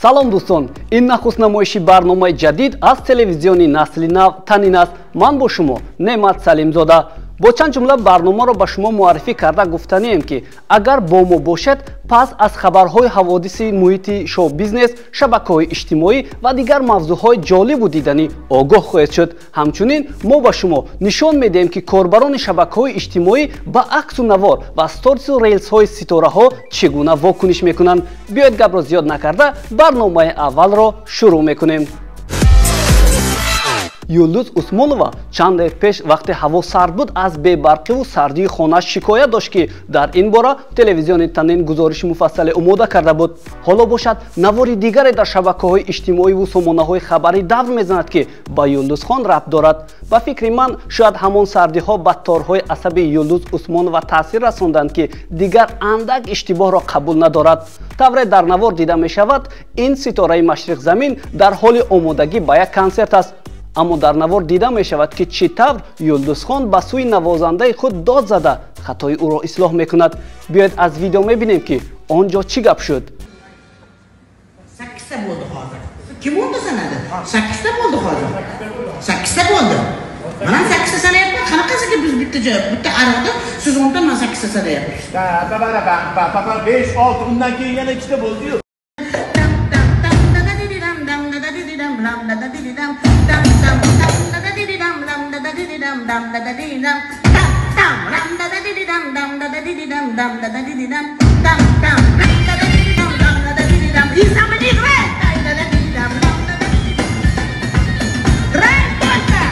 Салом дӯстон, ин нахуст намоиши барномаи ҷадид аз телевизиони Насли Нав Танин аст. Ман бо шумо Неъмат Салимзода. Бо чанд ҷумла барномаро ба шумо муаррифӣ карда гуфтанием, ки агар бо мо бошед, пас аз хабарҳои ҳаводиси муҳити шоу-бизнес, шабакаҳои иҷтимоӣ ва дигар мавзӯъҳои ҷолибу диданӣ огоҳ хоҳед шуд. Ҳамчунин мо ба шумо нишон медиҳем, ки корбарони шабакаҳои иҷтимоӣ ба аксу навор ва сторису релсҳои ситораҳо чӣ гуна вокуниш мекунанд. Биёед, гапро зиёд накарда, барномаи аввалро шурӯъ мекунем. Юлдуз Усмонова чанде пеш, вақте ҳаво сард буд, аз бебарқиву сардии хона шикоят дошт, ки дар ин бора телевизиони Танин гузориши муфассале омода карда буд. Ҳоло бошад, навори дигаре дар шабакаҳои иҷтимоиву сомонаҳои хабарӣ давр мезанад, ки ба Юлдузхон рабт дорад. Ба фикри ман, шояд ҳамон сардиҳо ба торҳои асаби Юлдуз Усмонова таъсир расонданд, ки дигар андак иштибоҳро қабул надорад. Тавре дар навор дида мешавад, ин ситораи машриқзамин дар ҳоли омодагӣ ба як консерт аст. Аммо дар навор дида мешавад, ки чӣ тавр Юлдузхон ба сӯи навозандаи худ дод зада, хатои ӯро ислоҳ мекунад. Биёед, аз видео мебинем, ки он ҷо чӣ гап шуд. Sakkizta bo'ldi hozir. Kim o'nta sanadi? Sakkizta bo'ldi hozir. Sakkizta bo'ldi. Man ham sakkizta sanayapman. Qanaqasiga biz bitta joy, bitta ariqda siz 10 ta, man sakkizta sanayapmiz. Pa pa pa pa pa pa, 5, 6, undan keyin yana ikkita bo'ldi-yu. Tam tam tam da da di di dam dam da da di di dam lam da da di di dam tam tam tam da da di di dam lam da da di di dam dam da da di di dam tam tam ram da da di di dam dam da da di di dam dam da da di di dam tam tam ram da da di di dam dam da da di di dam. Somebody da da di di dam dam da da di di dam. Right, Costa!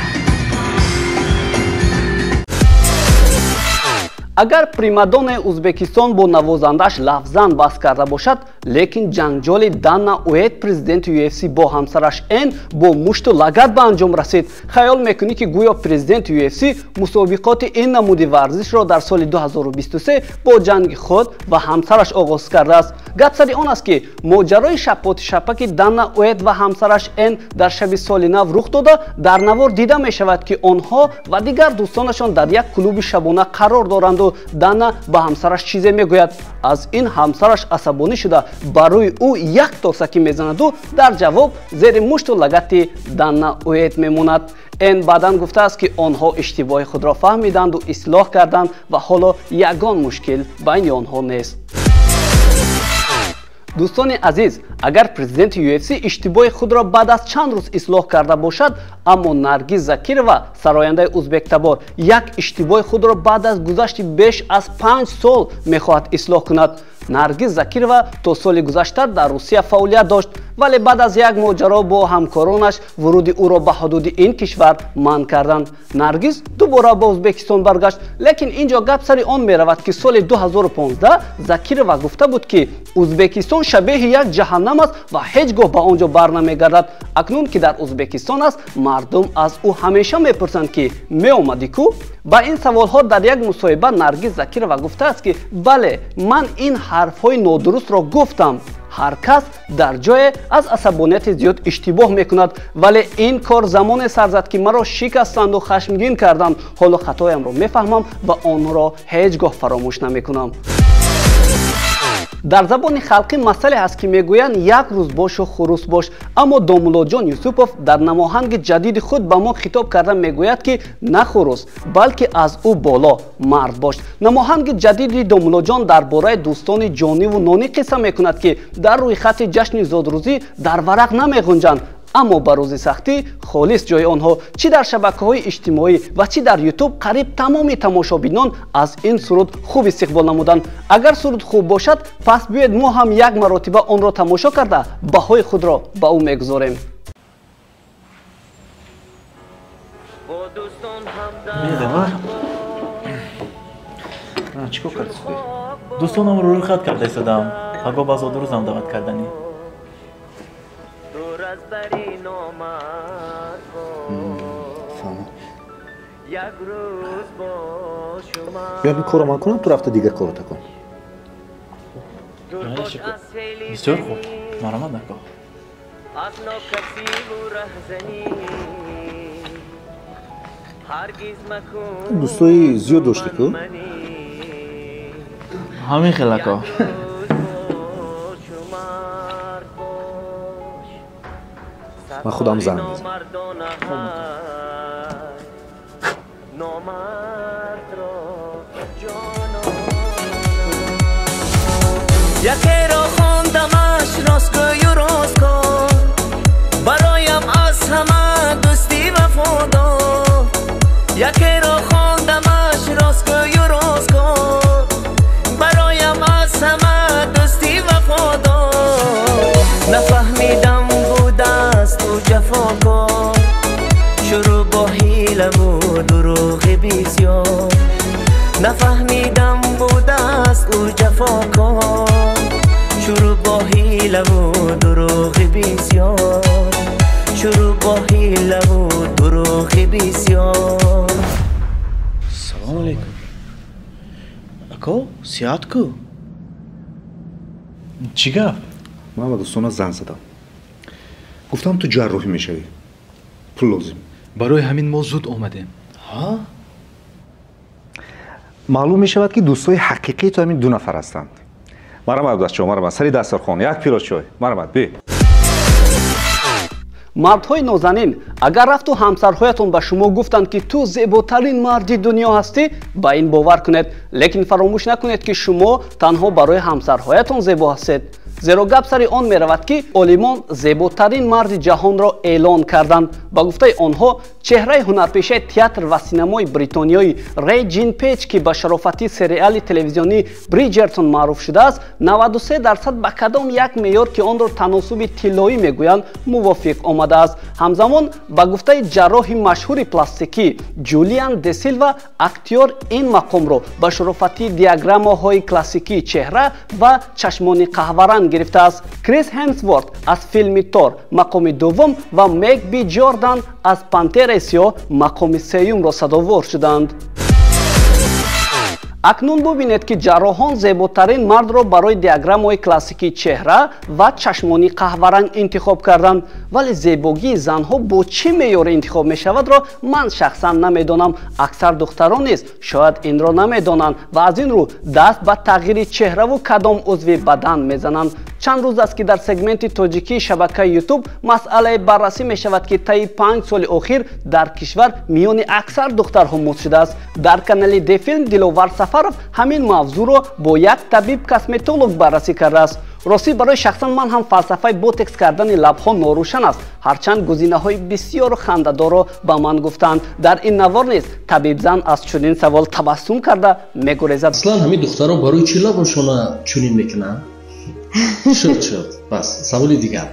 Агар примадоннаи Узбекистон бо навозандааш лафзан баҳс карда бошад, лекин ҷанҷоли Дана Уэйт, президенти UFC, бо ҳамсараш Эн бо мушту лагат ба анҷом расид. Хаёл мекунӣ, ки гӯё президенти UFC мусобиқоти ин намуди варзишро дар соли 2023 бо ҷанги худ ва ҳамсараш оғоз кардааст. Гап сари он аст, ки моҷарои шапоти-шапаки Дана Уэйт ва ҳамсараш Эн дар шаби соли нав рух дода, дар навор дида мешавад, ки онҳо ва дигар дӯстонашон дар як клуби шабона қарор доранду Дана ба ҳамсараш чизе мегӯяд. Аз ин ҳамсараш асабонӣ шуда, ба рӯи ӯ як торсакӣ мезанаду дар ҷавоб зери мушту лагати Дана Уэйт мемонад. Эн баъдан гуфтааст, ки онҳо иштибоҳи худро фаҳмиданду ислоҳ карданд ва ҳоло ягон мушкил байни онҳо нест. Дӯстони азиз, агар президенти UFC иштибоҳи худро баъд аз чанд рӯз ислоҳ карда бошад, аммо Наргиз Закирова, сарояндаи узбектабор, як иштибоҳи худро баъд аз гузашти беш аз 5 сол мехоҳад ислоҳ кунад. Наргиз Закирова то соли гузашта дар Русия фаъолият дошт, вале баъд аз як моҷаро бо ҳамкоронаш вуруди ӯро ба ҳудуди ин кишвар манъ карданд. Наргиз дубора ба Ӯзбекистон баргашт, лекин ин ҷо гап сари он меравад, ки соли 2015 Закирова гуфта буд, ки Ӯзбекистон шабеҳи як ҷаҳаннам аст ва ҳеҷ гоҳ ба он ҷо барнамегардад. Акнун ки дар Ӯзбекистон аст, мардум аз ӯ ҳамеша мепурсанд, ки меомадӣ ку? Ба ин саволҳо дар як мусоҳиба Наргиз Закирова гуфтааст, ки бале, ман ин ҳарфҳои нодурустро гуфтам. Ҳар кас дар ҷое аз асабонияти зиёд иштибоҳ мекунад, вале ин кор замоне сар зад, ки маро шикастанду хашмгин карданд. Ҳоло хатоямро мефаҳмам ва онро ҳеҷ гоҳ фаромӯш намекунам. Дар забони халқӣ масъале ҳаст, ки мегӯянд: як рӯз бошу хурус бош. Аммо Домуллоҷон Юсупов дар намоҳанги ҷадиди худ ба мо хитоб карда мегӯяд, ки на хурус, балки аз ӯ боло мард бош. Намоҳанги ҷадиди Домуллоҷон дар бораи дӯстони ҷониву нонӣ қисса мекунад, ки дар рӯйхати ҷашни зодрӯзӣ дар варақ намеғунҷанд, аммо ба рӯзи сахтӣ холис ҷои онҳо. Чӣ дар шабакаҳои иҷтимоӣ ва чӣ дар Ютуб қариб тамоми тамошобинон аз ин суруд хуб истиқбол намуданд. Агар суруд хуб бошад, пас биёед, мо ҳам як маротиба онро тамошо карда, баҳои худро ба ӯ мегузорем. Медавар. Чӣ кор кардӣ? Дӯстонамро рӯйхат карда истодам. Паго ба зодрӯзам даъват карданӣ. Фаҳмам. Биё, ин корро ман кунам, ту рафта дигар кората кун. Бисёр хуб, марҳамат, ако. Аз нокасиву раҳзанӣ ҳаргиз макун. Дӯстои зиёд доштӣ ку? Ҳамин хел, ако. Бошу, мард бош. Ман худам занг мезанам. Якеро хондамаш ростгӯю росткор, бароям аз ҳама дӯсти вафодор. Якеро хондамаш ростгӯю росткор, бароям аз ҳама дӯсти вафодор. Нафаҳмидам будааст ӯ ҷафокор, шурӯъ бо ҳилаву дурӯғи бисёр. Нафаҳмидам будааст ӯ ҷафокор, шурӯъ бо ҳилаву дурӯғи бисёр, шурӯъ бо ҳилаву дурӯғи бисёр. Салому алейкум. Ако, сиҳат ку? Чӣ гап? Ман ба дӯстона занг задам. Гуфтам ту ҷарроҳӣ мешавӣ. Пул лозим. Барои ҳамин мо зуд омадем. Ҳа? Маълум мешавад, ки дӯстои ҳақиқии ту ҳамин ду нафар ҳастанд. Марамад, бачаҳо, марамад, сари дастархон, як пиёла чой. Марамад, би. Мардҳои нозанин, агар рафту ҳамсарҳоятон ба шумо гуфтанд, ки ту зеботарин марди дунё ҳастӣ, ба ин бовар кунед, лекин фаромӯш накунед, ки шумо танҳо барои ҳамсарҳоятон зебо ҳастед. Зеро гап сари он меравад, ки олимон зеботарин марди ҷаҳонро эълон карданд. Ба гуфтаи онҳо, чеҳраи ҳунарпешаи театр ва синамои бритониёи Рей Ҷин Пейҷ, ки ба шарофати сериали телевизионии Бриҷертон маъруф шудааст, 93% ба кадом як меъёр, ки онро таносуби тиллоӣ мегӯянд, мувофиқ омадааст. Ҳамзамон, ба гуфтаи ҷарроҳи машҳури пластикӣ Ҷулиан де Силва, актёр ин мақомро ба шарофати диаграммаҳои классикии чеҳра ва чашмони қаҳваранг гирифтааст. Крис Ҳемсворт аз филми Тор мақоми дуввум ва Мек Би Ҷордан аз Пантераи сиёҳ мақоми сеюмро сазовор шуданд. Акнун бубинед, ки ҷарроҳон зеботарин мардро барои диаграммаҳои классикии чеҳра ва чашмони қаҳваранг интихоб карданд. Вале зебогии занҳо бо чӣ меъёре интихоб мешавадро ман шахсан намедонам. Аксар духтарон низ шояд инро намедонанд ва аз ин рӯ даст ба тағйири чеҳраву кадом узви бадан мезананд. Чанд рӯз аст, ки дар сегменти тоҷикии шабакаи Ютуб масъалае баррасӣ мешавад, ки таи 5 соли охир дар кишвар миёни аксар духтарҳо муд шудааст. Дар канали Дефилм Диловар Сафаров ҳамин мавзӯъро бо як табиб косметолог баррасӣ кардааст. Ростӣ, барои шахсан ман ҳам фалсафаи ботекс кардани лабҳо норӯшан аст, ҳарчанд гузинаҳои бисёру хандадорро ба ман гуфтанд. Дар ин навор низ табибзан аз чунин савол табассум карда мегурезад. Аслан ҳамин духтаро барои чӣ лабошона чунин мекунанд? Шуд, шуд, бас, саволи дигар.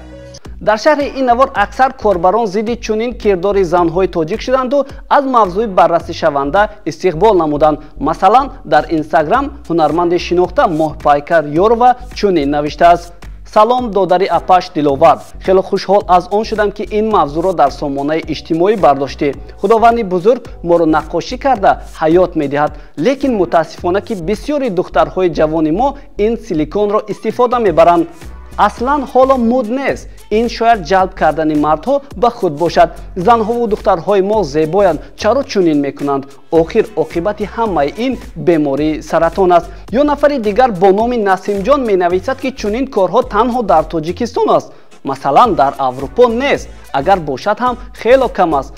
Дар шарҳи ин навор аксар корбарон зидди чунин кирдори занҳои тоҷик шуданду аз мавзӯи баррасишаванда истиқбол намуданд. Масалан, дар Инстаграм ҳунарманди шинохта Моҳпайкар Ёрова чунин навиштааст: Салом, додари апаш Диловар, хеле хушҳол аз он шудам, ки ин мавзӯъро дар сомонаи иҷтимоӣ бардоштӣ. Худованди бузург моро наққошӣ карда ҳаёт медиҳад, лекин мутаассифона, ки бисёри духтарҳои ҷавони мо ин силиконро истифода мебаранд. Аслан ҳоло муд нест. Ин шояд ҷалб кардани мардҳо ба худ бошад. Занҳову духтарҳои мо зебоянд, чаро чунин мекунанд? Охир оқибати ҳамаи ин бемории саратон аст. Ё нафари дигар бо номи Насимҷон менависад, ки чунин корҳо танҳо дар Тоҷикистон аст, масалан, дар Аврупо нест, агар бошад ҳам хело кам аст.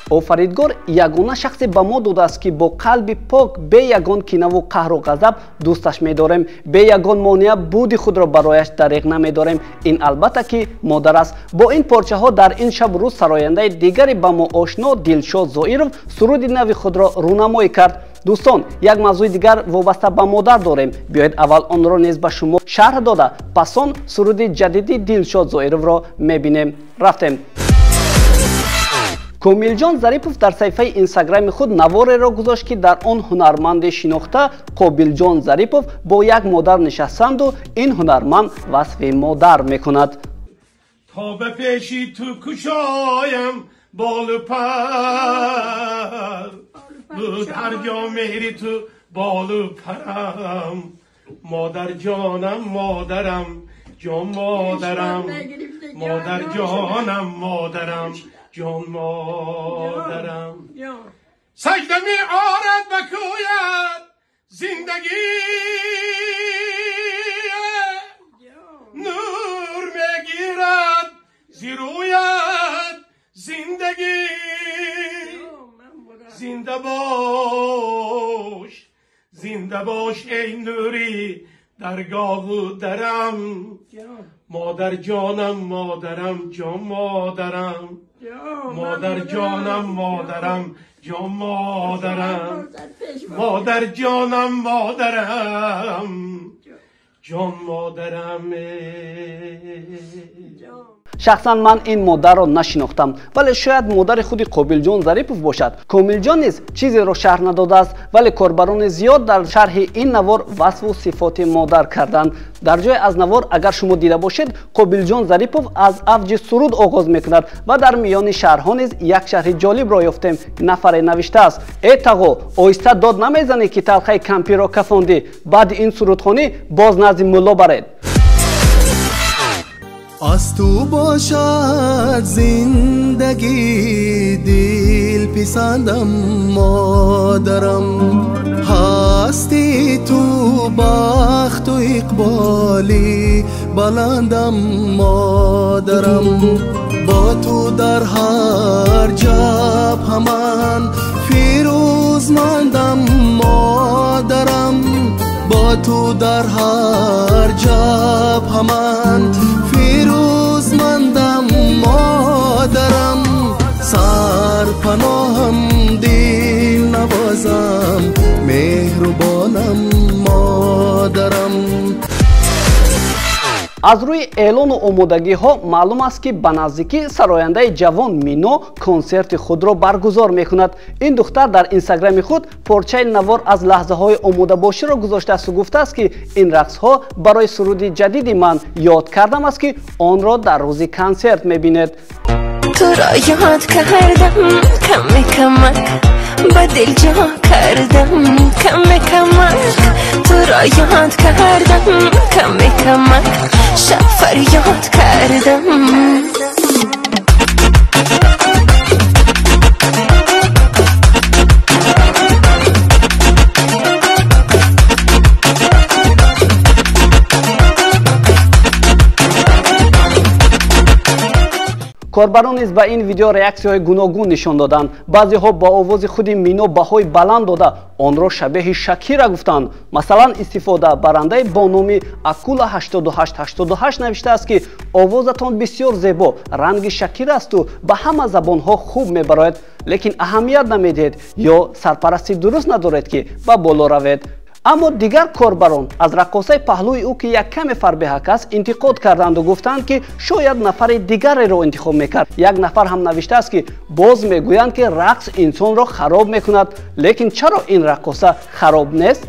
Офаридгор ягона шахсе ба мо додааст, ки бо қалби пок, бе ягон кинаву қаҳру ғазаб дӯсташ медорем, бе ягон монеа буди худро барояш дариғ намедорем. Ин албатта ки модар аст. Бо ин порчаҳо дар ин шабу рӯз сарояндаи дигаре ба мо ошно Дилшод Зоиров суруди нави худро рӯнамоӣ кард. Дӯстон, як мавзӯи дигар вобаста ба модар дорем. Биёед, аввал онро низ ба шумо шарҳ дода, пас он суруди ҷадиди Дилшод Зоировро мебинем. Рафтем. Комилҷон Зарипов дар саҳифаи инстаграми худ навореро гузошт, ки дар он ҳунарманди шинохта Қобилҷон Зарипов бо як модар нишастанду ин ҳунарманд васфи модар мекунад. То ба пеши ту кушоям болу пар, буд ҳар ҷо меҳри ту болу парам. Модарҷонам, модарам, ҷон модарам, модарҷонам, модарам, ҷон модарам. Сажда меорад ба кӯят зиндагӣ, нур мегирад Зируят зиндагӣ зинда бош зинда бош эй нури даргоҳу дарам модар ҷонам модарам ҷон модарам модар ҷонам модарам ҷон модарам модар ҷонам модарам ҷон модарам. Шахсан ман ин модарро нашинохтам, вале шояд модари худи Қобилҷон Зарипов бошад. Комилҷон низ чизеро шарҳ надодааст, вале корбарони зиёд дар шарҳи ин навор васфу сифоти модар карданд. Дар ҷое аз навор агар шумо дида бошед, Қобилҷон Зарипов аз авҷи суруд оғоз мекунад ва дар миёни шарҳҳо низ як шарҳи ҷолибро ёфтем. Нафаре навиштааст: э тағо, оҳиста дод намезанӣ ки талхаи кампирро кафондӣ, баъди ин сурудхонӣ боз назди мулло баред. Аз ту бошад зиндагӣ дил писандам модарам, ҳасти ту бахту иқболи баландам модарам, бо ту дар ҳар ҷабҳа ман фирӯзмандам модарам, бо ту дар ҳар ҷабҳа ман фирӯзмандам модарам, сарпаноҳам дилнавозам меҳрубонам модарам. Аз рӯи эълону омодагиҳо маълум аст, ки ба наздикӣ сарояндаи ҷавон Мино консерти худро баргузор мекунад. Ин духтар дар инстаграми худ порчаи навор аз лаҳзаҳои омодабоширо гузоштаасту гуфтааст, ки ин рақсҳо барои суруди ҷадиди ман ёд кардам аст, ки онро дар рӯзи консерт мебинед. Туро ёд кардам каме камак, ба дил ҷо кардам каме камак, туро ёд кардам каме камак, шаб фарёд кардам. Корбарон низ ба ин видео реаксияҳои гуногун нишон доданд. Баъзеҳо ба овози худи Мино баҳои баланд дода, онро шабеҳи Шакира гуфтанд. Масалан, истифодабарандаи бо номи Акула 8888 навиштааст, ки овозатон бисёр зебо, ранги Шакира асту ба ҳама забонҳо хуб мебарояд, лекин аҳамият намедиҳед ё сарпарастӣ дуруст надоред, ки ба боло равед. Аммо дигар корбарон аз раққосаи паҳлӯи ӯ, ки як каме фарбеҳак аст, интиқод карданду гуфтанд, ки шояд нафари дигареро интихоб мекард. Як нафар ҳам навиштааст, ки боз мегӯянд, ки рақс инсонро хароб мекунад, лекин чаро ин раққоса хароб нест?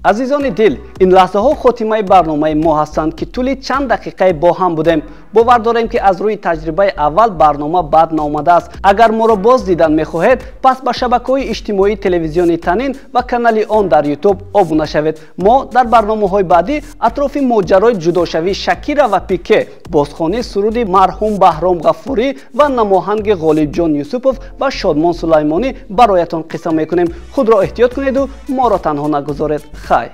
Азизони дил, ин лаҳзаҳо хотимаи барномаи мо ҳастанд, ки тӯли чанд дақиқае бо ҳам будем. Бовар дорем, ки аз рӯи таҷрибаи аввал барнома бад наомадааст. Агар моро боз дидан мехоҳед, пас ба шабакаҳои иҷтимоии телевизиони Танин ва канали он дар Ютуб обуна шавед. Мо дар барномаҳои баъдӣ атрофи моҷарои ҷудошавии Шакира ва Пике, бозхонии суруди марҳум Баҳром Ғаффурӣ ва намоҳанги Ғолибҷон Юсупов ва Шодмон Сулаймонӣ бароятон қисса мекунем. Худро эҳтиёт кунеду моро танҳо нагузоред. Хай.